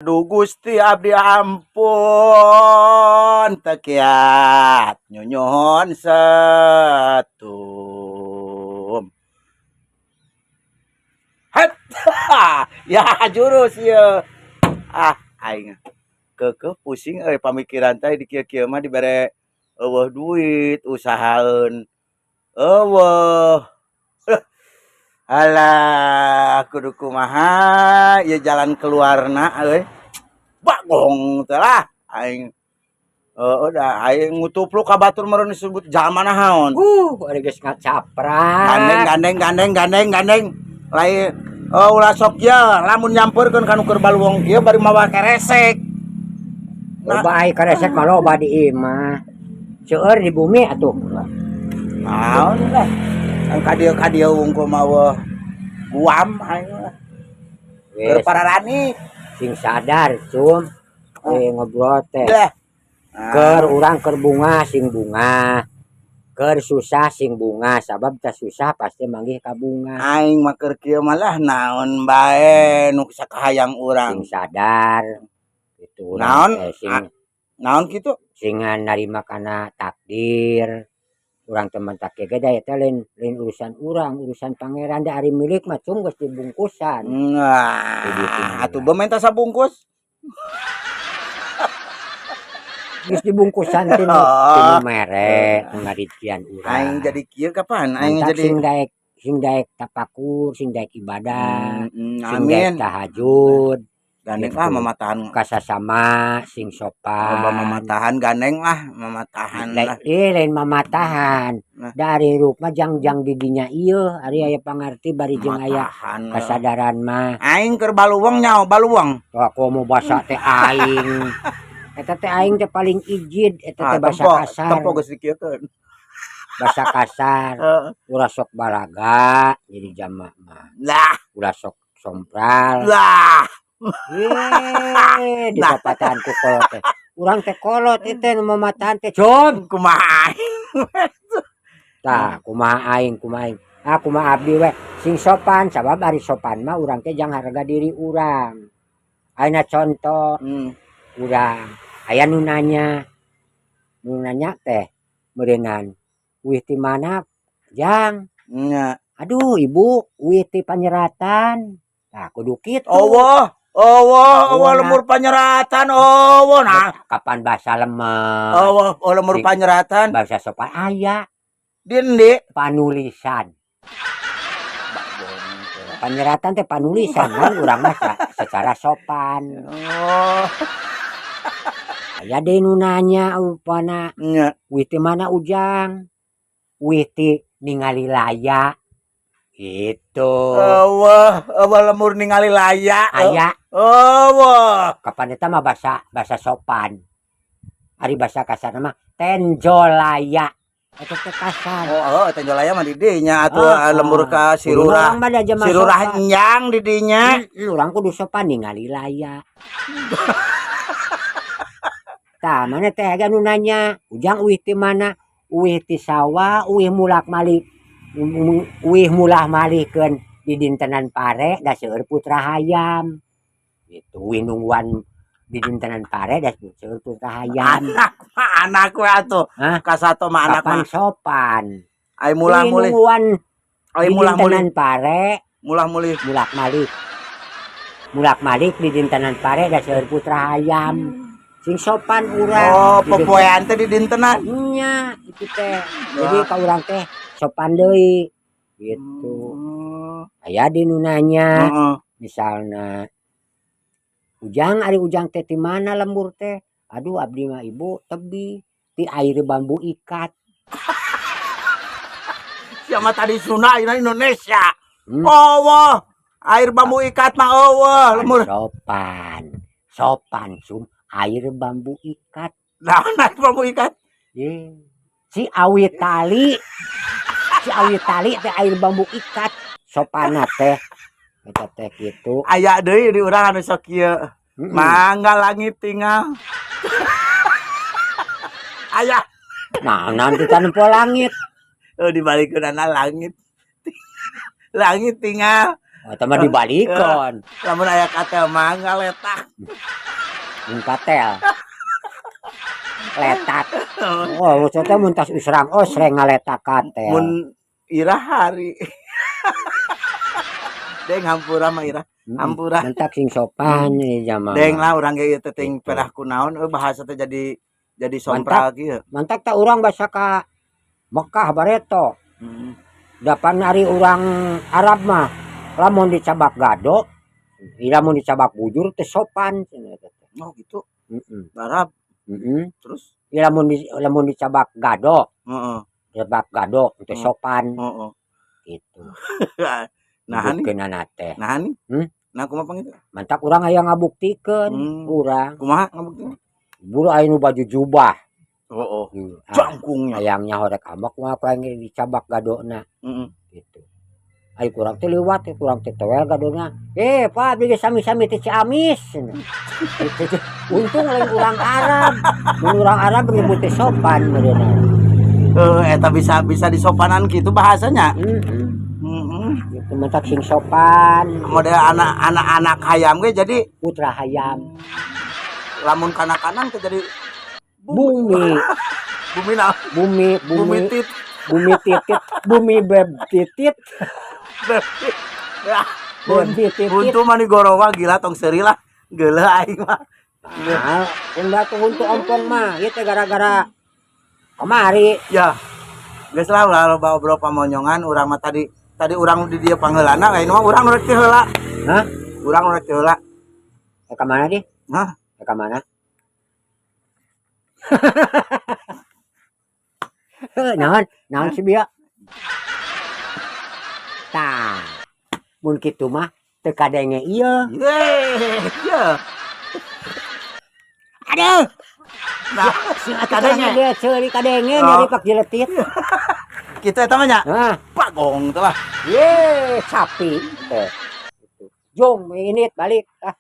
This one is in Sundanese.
Duh Gusti, abdi ampun teu kiat nyunyuhun setum. Het. Ya jurus ieu. Ah, aing keukeuh pusing euy, pamikiran teh di kieu-kieu mah, dibere euweuh duit, usahaeun euweuh. Alah, kudu kumaha ieu jalan keluarna euy? Bagong teh lah aing. Heueuh, da aing ngutupluk ka batur meureun disebut jalma naon. Ari geus ngacaprak. Gandeng, gandeng, gandeng, gandeng, gandeng. Lain, oh, ulah sok ieu lamun nyamperkeun ka nu keur baluwong kieu bari mawa keresek. Nah. Loba ai karesek mah, loba di imah. Seueur di bumi atuh. Naon lah. Ang ka dieu wungkul mawa guam aing mah. Keur Wes pararani. Sing sadar, Cum. Eh, ngobrol teh. Dah. Keur urang keur bungah sing bungah. Keur susah sing bungah, sabab tah susah pasti manggih ka bungah. Aing mah keur kieu malah naon bae nu sakahayang urang. Sing sadar. Itu urang Naon? teh sing Ah, naon kitu? Sing narima kana takdir. Urang teman tak ge da eta lain lain urusan urang, urusan Pangeran, da ari milik mah, Cum, geus dibungkusan. Nah, atuh be menta sabungkus. Geus dibungkusan tinu tinu mere nu ngarizkian urang. Aing jadi kieu kapan? Aing Mantak jadi sing daek tapakur, sing daek ibadah, sing daek amin. Tahajud, Gandeng gitu. Ah, mamatahan. Kasasama sing Loba sopan. Mamatahan gandeng lah, mamatahan Lain lah. Eh, lain mamatahan. Nah. Dari hirup mah jang-jang di dinya ieu, ari aya pangarti bari jeung aya Mamatahan lah. Kasadaran mah. Aing keur baluweng nyaho baluweng. Tuh aku mau basa teh aing. Eta teh aing teh paling ijid eta Ah, teh basa tempo, kasar. Tempo geus dikieukeun. Basa kasar. Heeh. Ulah sok balaga jadi jamak mah. Lah, Ulah sok sompral. Lah. Ye, di Nah. papatahan ku kolot teh. Urang teh kolot itu nu mamatahan teh, Cum. Kumaha aing? Tah, kumaha aing, kumaha aing. Ah, kumaha abdi we. Sing sopan, sabab ari sopan mah urang teh jang harga diri urang. Ayeuna contoh urang aya nu nanya. Nu nanya teh meureunnan, "Uih ti mana, Jang?" Nya. "Aduh, Ibu, uih ti Panyeratan." Tah, kudu kitu. Euweuh, euweuh, euweuh Euweuh. Lembur Panyeratan, euweuh nah. Kapan bahasa lemes? Euweuh, oh, lembur Panyeratan. Bahasa sopan aya. Di endi? Panulisan. Panyeratan teh panulisan kan urang mah secara sopan. Oh, Aya deui nu nanya upana, "Uih ti mana, Ujang?" "Uih ti ningali laya." Gitu. Euweuh, euweuh lembur ningali laya. Aya. Euweuh. Kapan eta mah bahasa bahasa sopan. Ari bahasa kasar mah tenjo laya. Eta teh kasar. Oh, heuh, tenjo laya mah di dinya atuh, Ah, lembur ka Kudu Sirurah. Urang mah da jelema Sirurah sopan. Nyang di dinya. Urang kudu sopan, ningali laya. Tah, mana teh aya nu nanya, "Ujang uih ti mana?" "Uih ti sawah, uih mulak malik. Uih mulah malikeun di dintenan pare da seueur putra hayam." Gitu, uih nungguan di dintenan pare da seueur putra hayam. Anak mah anak we atuh. Hah? Kasato mah anak Kapan mah. Sopan. Ai mulah Uih mulih, nungguan ai di mulah mulih, dintenan pare mulah mulih. Mulak malik. Mulak malik di dintenan pare da seueur putra hayam. Sing sopan urang. Oh, Di popoean teh di dintenan. Nya, itu teh. Jadi ka urang teh sopan deui gitu. Oh. Aya di nu nanya, misalna, "Ujang, ari Ujang teh ti mana lembur teh?" "Aduh, abdi mah, Ibu, tebi ti air bambu ikat." Siapa tadi Sunda ayeuna Indonesia. Euweuh. Air bambu ikat mah euweuh Kan lembur. Sopan. Sopan, Sum, air bambu ikat. Naon air bambu ikat? Ye. Si awi tali. Si awi tali teh air bambu ikat. Sopana teh. Eta teh kitu. Aya deui di urang anu sok kieu. Mangga langit tinggal. Aya. Nah, nanti nempo langit. Oh, dibalikeunana langit. Langit tinggal. Eta mah dibalikeun. Lamun aya katel mah ngaletak. Mun katel. Letak. Oh, maksudnya mun tas usrang osreng ngaletak katel. Mun irah hari. Deng, hampura mah, Irah. Hampura. Mentak sing sopan ini jamaah. Deng lah, urang ge ieu teh ting Gitu. Pedah kunaon euy, bahasa teh jadi sompral kieu. Mantak tak urang basa ka Mekah bareto. Dapan ari urang Arab mah lamun dicabak gado, lamun dicabak bujur teh sopan cenah eta teh. Oh gitu. Heeh. Arab Heeh. terus Lamun dicabak gado, dicabak gado teh sopan gitu. Nah nih, Nyebutkeunana teh. Nah nih. Hmm? Nah, kumaha pang itu? Mantak urang aya ngabuktikeun urang. Kumaha ngabukti? Buru aya nu baju jubah. Oh. Ah, Jangkungnya. Hayangnya horek ambek mah ku aing dicabak gadona gitu. Ayo kurang teh lewat, kurang teh tewel gadona. Eh, Pak, abdi ge sami-sami teh Ciamis cenah. Gitu. Untung lain urang Arab. Mun urang Arab nyebut teh sopan meureunna. Eh, eta bisa bisa disopanan gitu bahasanya. Heeh. Heeh. Gitu mentak sing sopan. Model anak-anak anak hayam ge jadi putra hayam. Lamun kana kanan teh jadi Bumi, bumi nah, bumi, bumi bumi, tit. Bumi titit, bumi beb titit, Ya, beb titit. Buntu mah gorowa gila, tong seuri lah. Geuleuh aing mah. Nah, unda tuh huntu ompong mah, ieu teh gara-gara kamari. Ya. Geus lah, ulah loba obrol pamonyongan urang mah. Tadi tadi urang di dieu pangheulana, ayeuna mah urang nu rek teu heula. Hah? Urang nu rek teu heula. Eh, ka mana di? Hah? Eh, ka mana? Heuh, naon? Naon sih bia? Tah. Mun kitu mah teu kadenge ieu. Yeay, ya. Aduh, Nah, kadenge kadenge. Ceuli kadenge Oh. nyeri pak jeletit. Kitu eta mah nya. Nah, Pagong teh lah. ye sapi teh. Jom ini balik ah.